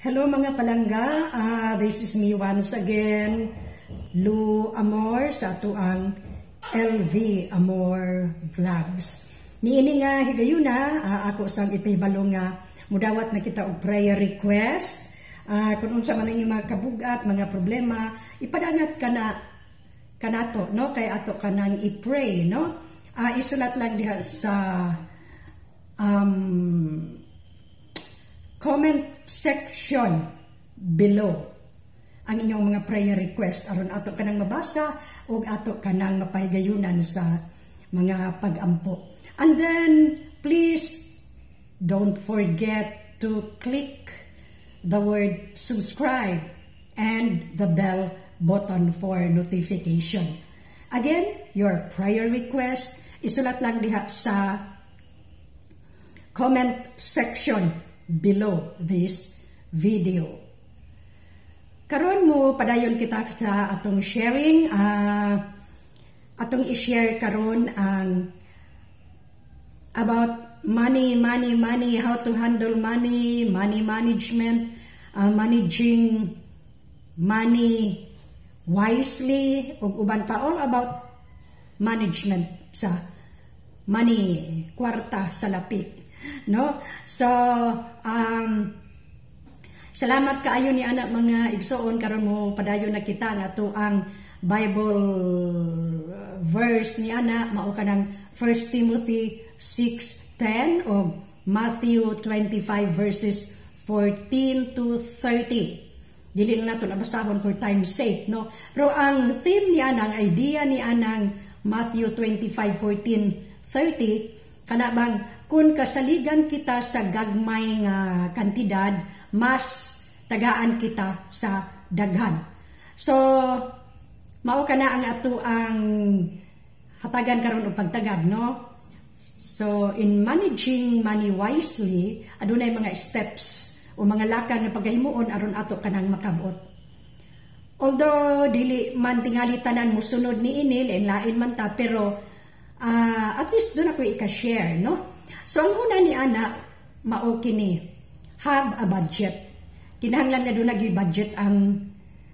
Hello, mga palangga, this is me once again, Lu Amor sa atoang LV Amor Vlogs. Niini nga higayuna, ako sang ipahibalo nga mudawat na kita og prayer request. Kung unsa man ang inyong mga kabugat, mga problema, ipadangat kana kanato, no? Kay ato kanang i-pray, no? Isulat lang diha sa comment section below ang inyong mga prayer request aron ato kanang mabasa ug ato kanang mapahigayunan sa mga pagampo. And then please don't forget to click the word "subscribe" and the bell button for notification. Again, your prayer request, isulat lang diha sa comment section below this video. Karon mo padayon kita sa atong sharing, atong i-share karon ang about money, money, money, how to handle money, money management, managing money wisely, ug uban pa, all about management sa money, kwarta sa lapik, no? So, salamat kaayo ni anak, mga igsoon. Karon mo padayon na kita nga ang Bible verse ni ana mao kanang 1 Timothy 6:10 o Matthew 25 verses 14 to 30. Dili na nato nabasahon for time's sake, no? Pero ang theme ni anang idea ni anang Matthew 25:14 30, kana bang kung kasaligan kita sa gagmay nga kantidad, mas tagaan kita sa daghan. So, mao kana ang ato ang hatagan karon og pagtagad, no? So, in managing money wisely, adunay mga steps o mga lakang nga pagahimuon aron ato kanang makabot. Although dili man tingali tanan musunod ni ini, lain man ta, pero at least duna ko ika-share, no? So ang una ni ana mao kini: have a budget. Kinahanglan nga duna gyud budget ang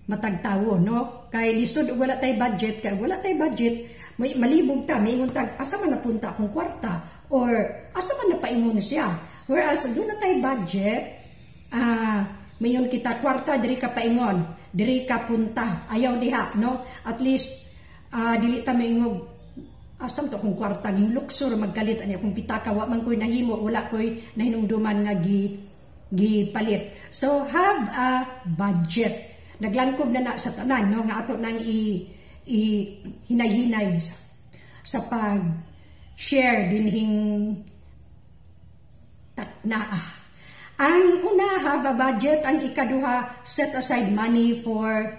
matag tawo, no? Kay lisod og wala tay budget, kay wala tay budget, may malibog ta, maingon tag, "Asa man napunta akong kwarta?" Or "Asa man napaingon siya?" Whereas duna tay budget, mayon kita, "Kwarta, diri ka paingon, diri ka punta, ayaw diha," no? At least dili ta maingog, "Asam to akong kwarta?" Ging luxor magkalit ani akong pitaka, wa man ko'y nahimo, wala ko'y nahinumduman nga gi gipalit. So have a budget. Naglangkob na na sa tanan, no, nga ato nang i hinay-hinay sa pag share dinhing taknaa. Ang una, have a budget. Ang ikaduha, set aside money for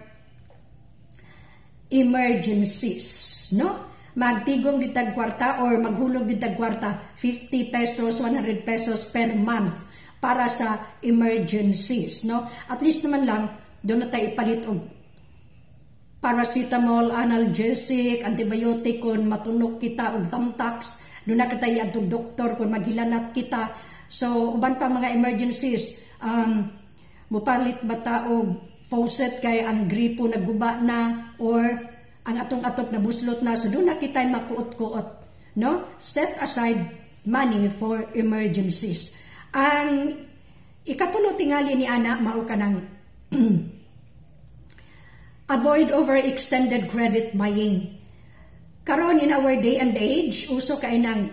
emergencies, no? Magtigom ditag kwarta or maghulog ditag kwarta, 50 pesos, 100 pesos per month para sa emergencies, no? At least naman lang duna tayo ipalit og paracetamol, analgesic, antibiotic kung matunok kita og thumbtacks, duna kita iadtong doktor kung maghilanat kita. So uban pa mga emergencies, mupalit ba ta og faucet kay ang gripo nagguba na or ang atong atop na buslot na, so duna kita makuot-kuot, no? Set aside money for emergencies. Ang ikatulo tingali ni ana mao kanang avoid overextended credit buying. Karon, in our day and age, uso kay nang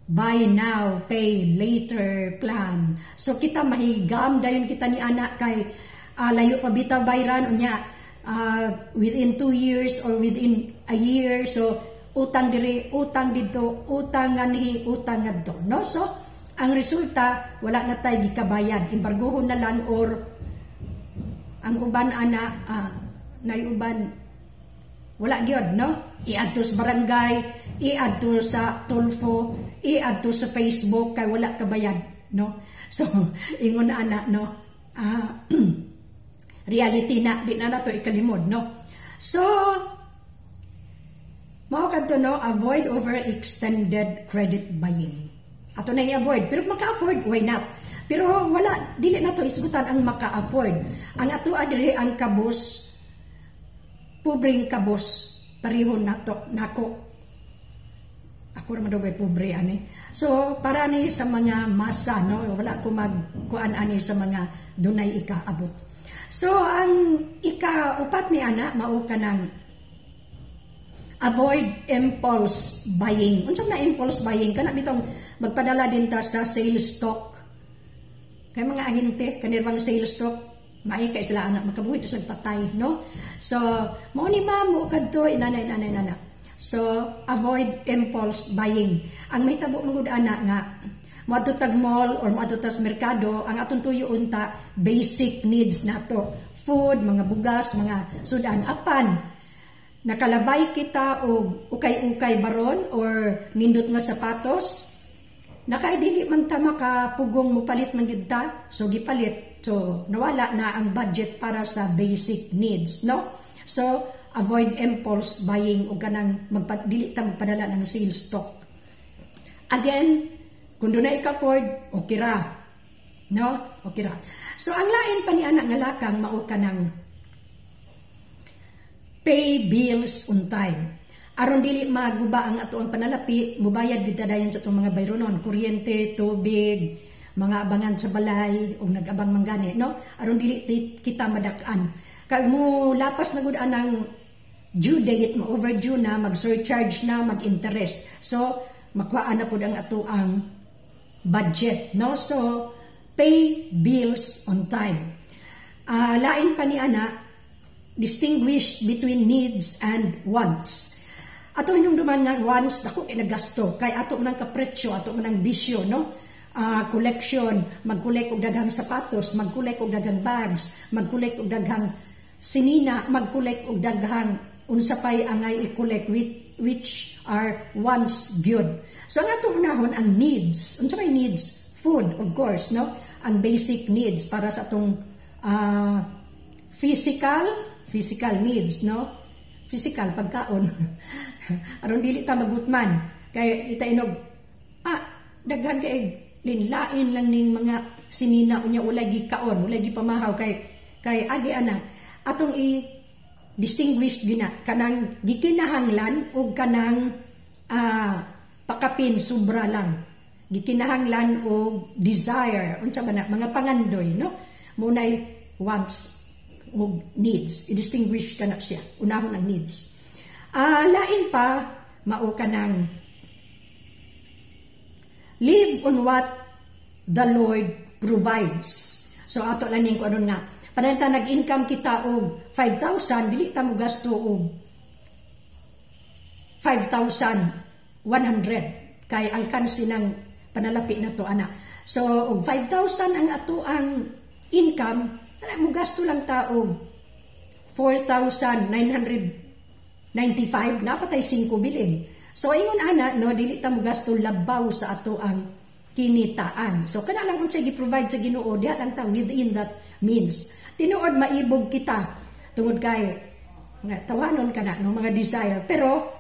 buy now, pay later plan. So kita mahigam dayon kita ni ana kay layo pa bitaw bayran unya, within 2 years or within a year. So utang diri, utang dito, utang nganhi, utang ngadto, no? So ang resulta, wala na tay gikabayad, embargohon na lang or ang uban ana, nay uban wala gyud, no? Iadto sa barangay, iadto sa Tulfo, iadto sa Facebook kay wala kabayad, no? So ingon ana, no, reality na di na nato ikalimod, no? So mao kadto, no? Avoid overextended credit buying. Ato na i-avoid, pero maka-afford, why not? Pero wala, dili nato. nato isgutan ang maka-afford. Ang ato diri ang kabus, pobreng kabus, pareho nato nako. Ako ra man daw pobre ani. So para ni sa mga masa, no, wala ko magkuan ani sa mga dunay ikaabot. So ang ika-upat ni ana mao kanang avoid impulse buying. Unsa na impulse buying? Kana bitong magpadala din ta sa sales talk. Kay mga ahente kanirang sales talk, maay kay sila anak, makabuhi sila patay, no? So mao ni ma'am mo kadto inana, inana, inana. So avoid impulse buying. Ang mahitabo man gud ana nga moadto tag mall or moadto tas merkado, ang atong tuyo unta basic needs nato, food, mga bugas, mga sudan. Apan nakalabay kita og ukay-ukay baron or nindot nga sapatos, nakay dili man ta makapugong mopalit man gid ta, so gipalit. So nawala na ang budget para sa basic needs, no? So avoid impulse buying og kanang dili ta magpadala ng sales talk. Again, kung dunay ka-afford, okay ra, no? Okay ra. So ang lain pa ni anak nga lakang mao kanang pay bills on time. Aron dili maguba ang ato ang panalapi, mubayad gid dayon sa atong mga bayronon, kuryente, tubig, mga abangan sa balay ug nag-abang man gani, no? Aron dili kita madak-an. Kag mo lapas na gud anang due date, ma-overdue na, mag-surcharge na, mag-interest. So makuhaan na pud ang ato ang budget, no? So pay bills on time. Lain pa ni ana, distinguish between needs and wants. Ato inyong duman nga wants, dako kay nagasto kay ato man ang kapretsyo, ato man ang bisyo, no? Collection, mag-collect og daghang sapatos, mag-collect og daghang bags, mag-collect og daghang sinina, mag-collect og daghang unsa pay angay i-collect which are wants gyud. So ang atong unahon ang needs. Unsa may needs? Food, of course, no? Ang basic needs para sa atong physical physical needs, no? Physical pagkaon. Aron dili ta magutman. Kay itainog daghan kay linlain lang ning mga sinina, unya walay gikaon, walay gipamahaw kay agi ana. Atong i distinguish gina kanang gikinahanglan ug kanang pakapin, sobra lang. Gikinahanglan og desire, unsa man na mga pangandoy, no? Munay wants ug needs, i-distinguish ka na siya. Unahon ang needs. Lain pa mao kanang live on what the Lord provides. So ato lang ning kung ano nga. Panahon nag-income kita og 5,000, dili ta mo gasto og 5,100 kay alkansi ng panalapi na to ana. So og 5,000 ang ato ang income, mo gasto lang ta og 4,995, napatay 5 bilin. So ingon ana, no, dili ta mo gasto labaw sa ato ang kinitaan. So kana lang unsay gi-provide sa Ginoo, diha lang ta within that means. Tinuod maibog kita tungod kay nga tawanon kana, no, mga desire, pero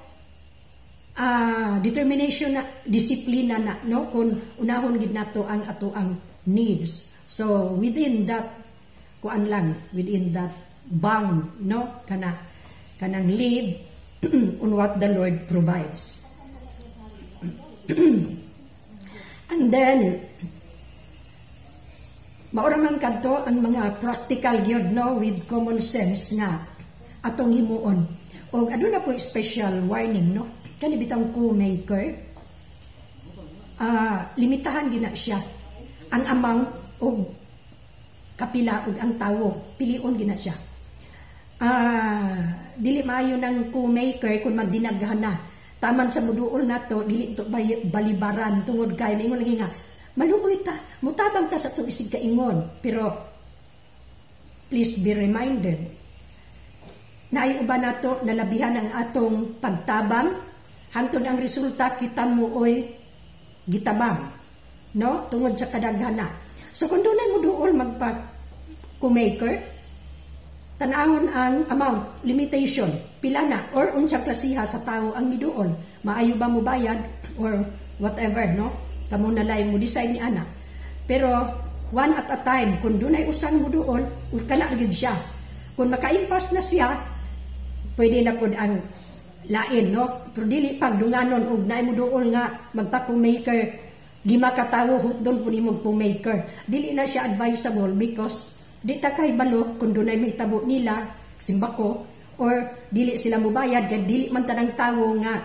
determination na, disiplina na, no, kung unahon gid nato ang ato ang needs. So within that kuan lang, within that bound, no, kanang live on what the Lord provides. And then maura man kadto ang mga practical gyud, no, with common sense nga atong himuon. Og aduna po special warning, no? Kani bitang co-maker, limitahan gina siya ang amount og kapila og ang tawo, pilion gina siya. Dili maayo ng co-maker kung magdinaghan na. Taman sa muduol nato, dili to balibaran tungod kay ningon lagi nga maluoy ta, mutabang ta sa atong isig kaingon. Pero please be reminded na ay uban nato nalabihan ang atong pagtabang hangtod ang resulta kita mo oy gitabang, no, tungod sa kadaghana. So kung dunay muduol magpa co-maker, tan-awon ang amount, limitation, pila na or unsa klasiha sa tawo ang miduol, maayo ba mo bayad or whatever, no? Kamo na lay mo decide ni ana. Pero One at a time. Kung dunay usang muduol, kana gyud siya. Kung makaimpas na siya, pwede na pud ang lain, no? Pero dili pagdunganon og naay muduol nga magpa-co-maker, lima ka tawo hutdon pud nimo co-maker. Dili na siya advisable because di ta kahibalo kung dunay mahitabo nila, simbako, or dili sila mubayad kay dili man tanang tawo nga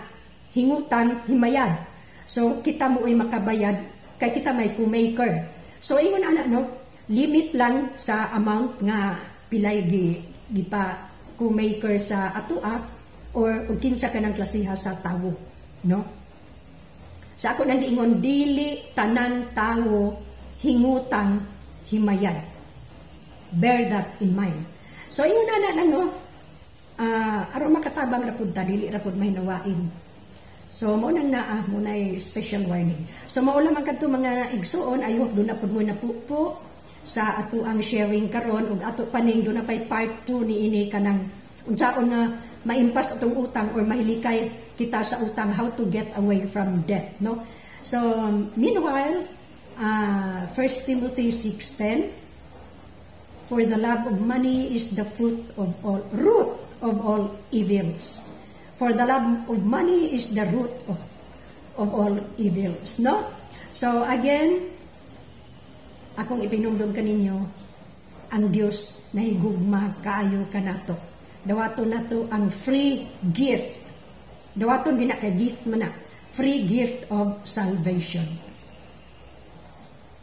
hingutan himayad. So kita mo ay makabayad kay kita may co-maker. So ingon ana, no, limit lang sa amount nga pilay gi gipa co-maker sa atoa or og kinsa ka ng klasiha sa tawo, no? Sa ako nang giingon, dili tanan tawo hingutang himayad. Bear that in mind. So ingon ana lang, no, aron makatabang ra pud ta, dili ra pud mahinawain. So mao nang naa mo nay special warning. So mao lamang kadto, mga igsuon. I hope duna pud mo napupo sa ato ang sharing karon ug ato paning duna pay part 2 niini, kanang unsaon nga maimpas atong utang or mahilikay kita sa utang, how to get away from debt, no? So meanwhile, 1 Timothy 6:10, "For the love of money is the fruit of all root of all evils." For the love of money is the root of all evils, no? So again, akong ipinumdum kaninyo, ang Dios nahigugma kaayo kanato. Dawaton nato ang free gift. Dawaton gina kay gift man na. Free gift of salvation.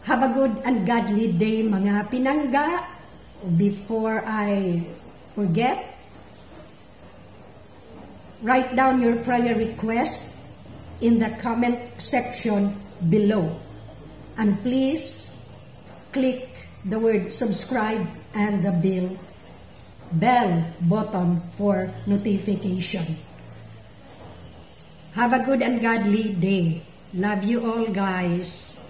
Have a good and godly day, mga pinangga. Before I forget, write down your prayer request in the comment section below. And please click the word "subscribe" and the bell button for notification. Have a good and godly day. Love you all, guys.